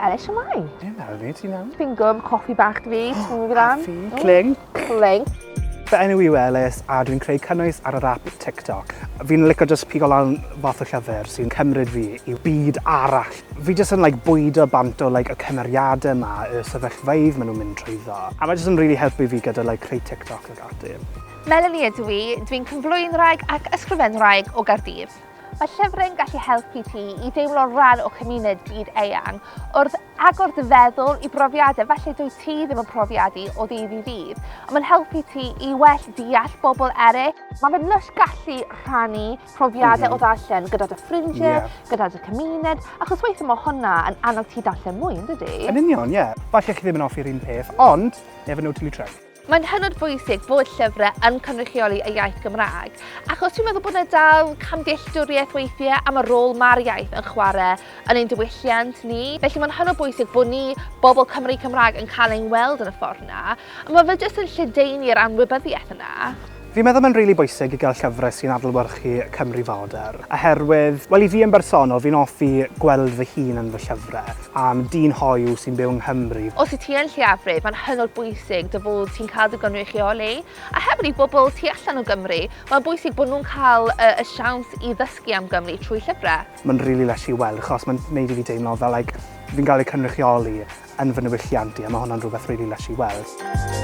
Ellis, shwmae? Ie, Melanie, ti'n iawn? Bingo, mae coffi bach 'da fi, ti'n mynd fi lan? Coffi, clink. Clink. Fy enw i yw Ellis a dwi'n creu cynnwys ar yr app TikTok. Fi'n licio jyst pigo lan fath o llyfr sy'n cymryd fi i byd arall. Fi jyst yn like, bwydo bant o like, y cymeriadau yma, y sefyllfaoedd maen nhw'n mynd trwyddo. A mae jyst yn really helpu fi gyda like, creu TikTok ac ati. Melanie ydw i, dwi'n cyflwynwraig ac ysgrifenwraig o Gaerdydd. Mae llyfrau'n gallu helpu ti i deimlo rhan o cymuned byd eang wrth agor dy feddwl i brofiadau falle dwyt ti ddim yn profiadu o ddydd i ddydd. Ond mae'n helpu ti i well deall bobl eraill. Mae fe'n lush gallu rhannu profiadau o ddarllen gyda dy ffrindiau, gyda dy cymuned, achos weithiau mae hwnna yn annog ti darllen mwy, yn dydi? Yn union, ie. Yeah. Falle chi ddim yn hoffi'r un peth, ond never know till you try. Mae'n hynod bwysig bod llyfrau yn cynrychioli y iaith Gymraeg, achos dwi'n meddwl bod yna dal camddealltwriaeth weithiau am y rôl mae'r iaith yn chwarae yn ein diwylliant ni. Felly mae'n hynod bwysig bod ni, bobl Cymru Cymraeg, yn cael ein weld yn y ffordd yna. A mae fe jyst yn lledaenu'r anwybyddiaeth yna. Fi'n meddwl mae'n rili bwysig i gael llyfrau sy'n adlewyrchu Cymru fodern, oherwydd, wel i fi yn bersonol, fi'n hoffi gweld fy hun yn fy llyfrau, am dyn hoyw sy'n byw yng Nghymru. Os wyt ti yn lleiafrif, mae'n hynod bwysig dy fod ti'n cael dy gynrychioli. A hefyd i bobl tu allan o Gymru, mae'n bwysig bod nhw'n cael y, y siawns i ddysgu am Gymru trwy llyfrau. Mae'n rili lush i weld, achos mae'n gwneud i fi deimlo fel like, fi'n cael ei cynrychioli yn fy niwylliant i, a mae hwnna'n rhywbeth rili lush i weld.